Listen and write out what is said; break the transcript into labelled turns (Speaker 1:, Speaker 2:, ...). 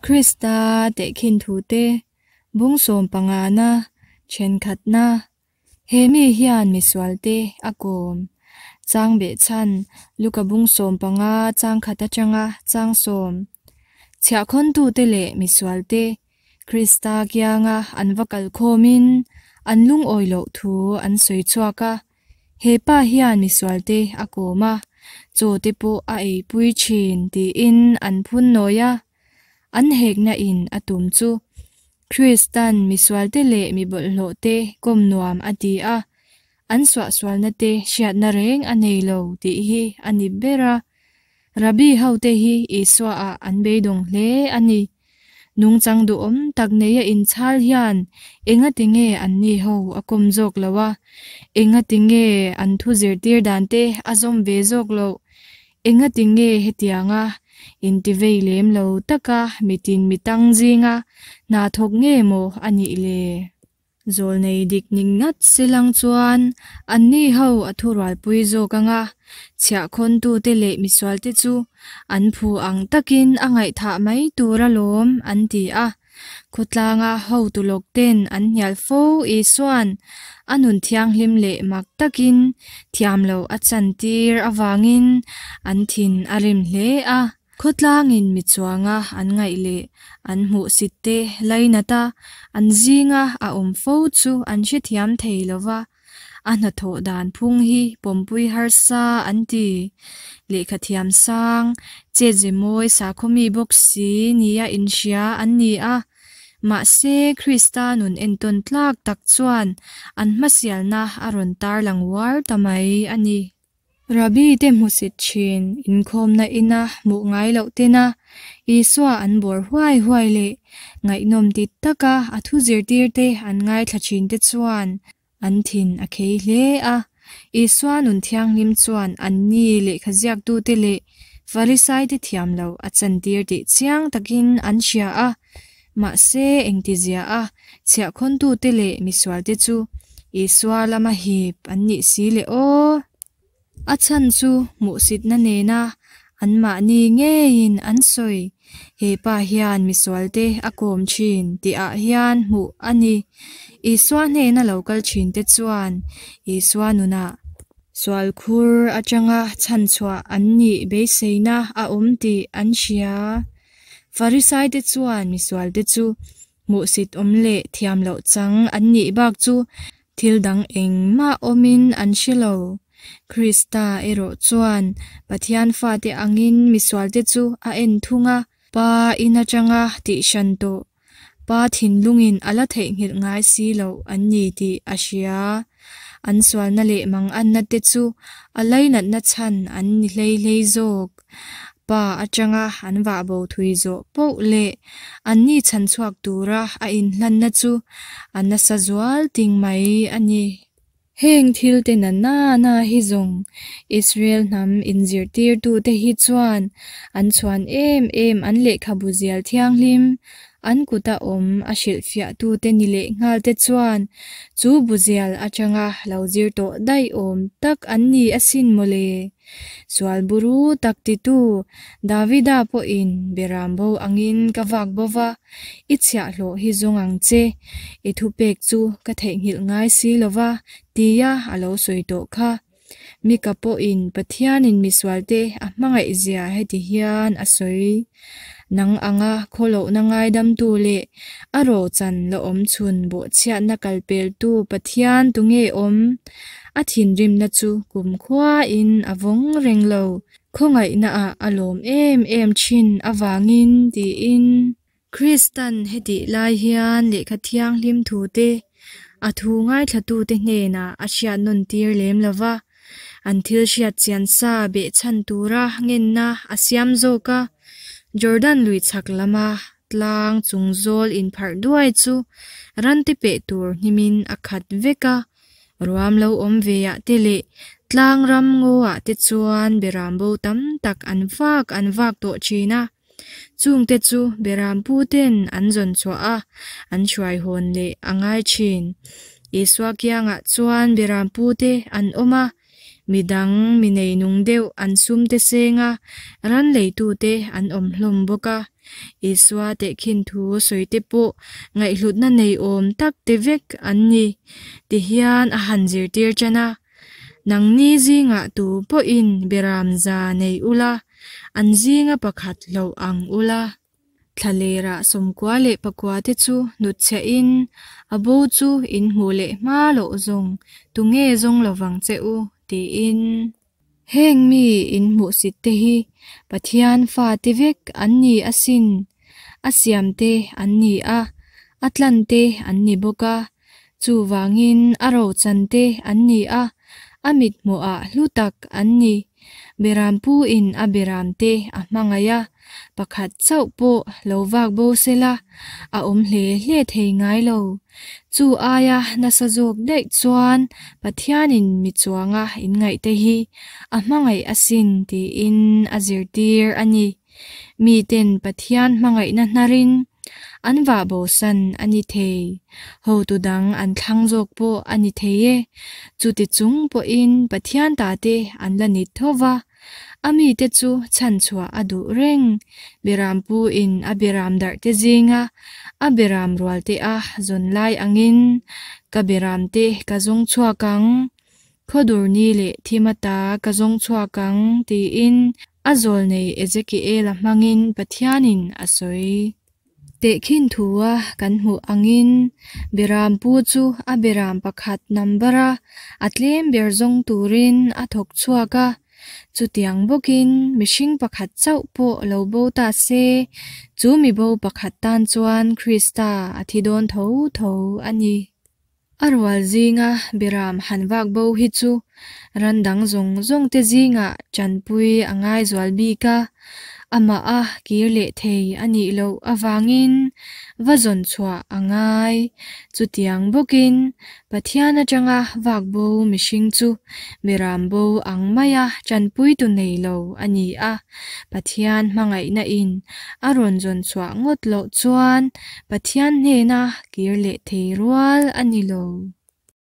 Speaker 1: Krista tehkhin thute bung sawm pangana thenkhatna He mi hian misualte a kawm. Chang behchhan Luka bung 15 chang khat atanga chang sawm. Chhiahkhawntute leh misualte Krista kianga an va kal khawmin an lungawi loh thu an sawi chhuak a. He pa hian misualte a kawm a, chaw te pawh a eipui thin tiin an phun nawi a. An hekna in a tum chu Kristan misualte leh mi bawlhhlawhte kawm nuam a ti a, an suahsualna te hriatna reng a nei lo tih hi a ni ber a. Rabbi hote hi Isua ah an beidawng hle a ni. Nungchang duhawm tak neia inchhal hian engati nge anni ho a kawm zawk lo a, engati nge an thu zirtir dan te a zawm ve zawk loh? Engati nge hetianga intivei lem lo taka mitin mitang zinga hna thawk nge maw a nih le? Zawlnei dik ning ngat silang chuan anni ho a thurualpui zawk anga chhiahkhawntute leh misualte chu an phu ang takin a ngaihthah mai tur alawm an ti a. Khawtlanga hotu lawk ten an hnial fo Isua'n a nun thianghlim leh mak takin thiam loh a chantir avangin an thin a rim hle a. Khawtlangin mi chuanga an ngaih leh an hmuhsit te lainat a, an zinga a awm fo chu an hrethiam thei lo va, a hnathawh dan phung hi pawmpui harsa an ti. Lehkha thiam sang, chetze mawi sakhawmi bawk si nia inhria an ni a, mahse Krista nun entawn tlak tak chuan an hmasialna a rawn tarlang uar ta mai a ni. Rabbi te hmusit thin inkhawmna ina hmuh ngai loh tena Isua an bawr huai huai leh ngaihnawm ti taka a thu zirtir te an ngaithla thin te chuan an thin a khei hle a. Isua nun thianghlim chuan anni lehkha ziaktute leh Farisai te thiam loh a chantir tih chiang takin an hria a. Mahse engtizia a chhiahkhawntute leh misualte chu Isua lama hip an nih si le aw? A chhan chu hmuhsitna nena anmahni ngeiin an sawi, He pa hian misualte a kawm thin tihah hian hmuh a ni. Isua hnena lo kal thinte chuan Isua nunah sual khur atanga chhanchhuah an nih beiseina a awm tih an hria. Farisaite chuan misualte chu hmuhsit awm leh thiam loh chang an nih bak chu thil dang engmah awmin an hre lo. Krista erawh chuan Pathian fate angin misualte chu a en thung a, Pa in atanga tihhran tawh, Pa thinlungin a la theihnghilh ngai si loh an ni tih a hria. An sualna leh manganna te chu a lainatna chhan an ni hlei hlei zawk. Pa atanga an vah bo thui zawh poh leh anni chhan chhuak tura a inhlanna chu a nasa zual ting mai a ni. Heng thil te na na na hi zawng Israel hnam inzirtirtute hi chuan an chhuan em em an lehkhabu zial thianghlim an kuta awm a hrilhfiahtute ni leh nghal te chuan chu buzial atanga lo zir tawh daih awm tak an ni asin mawle. Sual buru tak titu Davida pawhin Beram bo angin ka vak bo va, i chhiahhlawh hi zawng ang che, i thupek chu ka theihnghilh ngai si lo va, tia a lo sawi tawh kha. Mika pawhin Pathianin misualte a hmangaih zia heti hian a sawi, Nang anga khawlohna ngaidamtu leh a rawchan la awm chhun bawhchhiatna kalpeltu Pathian tunge awm? A thinrimna chu kumkhuain a vawng reng lo, khawngaihnaah a lawm em em thin avangin, tiin. Kristan hetih lai hian lehkha thianghlim thute a thu ngaithlatute hnenah a hriat nawn tir lem lo va, an thil hriat chian sa behchhan tura ngenna a siam zawk a. Jordan lui chhak lama tlang chung zawl inpharh duai chu rante peh tur hnimin a khat vek a. Ruam lo awm ve ah te leh tlang ram ngaw ah te chuan beram bo tam tak an vak an vak tawh thin a. Chungte chu beram pu ten an zawn chhuah a, an hruai hawn leh a ngai thin. Isua kiangah chuan beram pu te an awm a. Midang mi neinung deuh an sum te senga ran leitute an awm hlawm bawk a. Isua tehkhin thu sawi te pawh ngaihhlutna nei awm tak te vek an ni. Tihian a han zirtir tan a, Nangni zingah tu pawhin beram za nei ula, an zinga pakhat hloh ang ula. Thlalera 99 te chu hnutchhiahin a bo chu in hmuh leh hma loh zawng tunge zawng lovang che u tiin. Heng mi in hmuhsit te hi Pathian fate vek an ni asin, a siamte an ni a, a tlante an ni bawk a, chuvangin a rochante an ni a, a mithmuhah hlu tak an ni. Berampuin a beramte a hmangaih a, pakhat chauh pawh lo vak bo sela, a awm hle hle thei ngai lo. Chu aia nasa zawk daih chuan Pathianin mi chuanga inngaihte hi a hmangaih asin tiin a zirtir a ni. Miten Pathian hmangaihna hnarin an vah bosan a ni thei. Hotu dang an thlang zawk pawh a ni thei e. Chuti chung pawhin Pathian tate an la ni tho va, a mite chu chhanchhuah a duh reng. Berampuin a beram darhte zinga a beram rualte a zawn lai angin, Ka beramte ka zawng chhuak ang. Khawdurni leh thim ata ka zawng chhuak ang, tiin a zawlnei Ezekiela hmangin Pathianin a sawi. Tehkhin thua kan hmuh angin, Berampu chu a beram pakhat number-a a tlem ber zawng turin a thawk chhuak a. Chutiang bawkin mihring pakhat chauh pawh lo bo ta se, chu mi bo pakhat tan chuan Krista a thi dawn tho tho a ni. A rual zinga Biram han vak bo hi chu ran dang zawng zawng te zingah tanpui a ngai zual bik a, amah a kir leh thei a nih loh avangin va zawn chhuah a ngai. Chutiang bawkin Pathian atanga vak bo mihring chu Biram bo ang maia tanpuitu nei lo a ni a, Pathian hmangaihna in a rawn zawn chhuah ngawt loh chuan Pathian hnena kir leh thei rual a ni lo.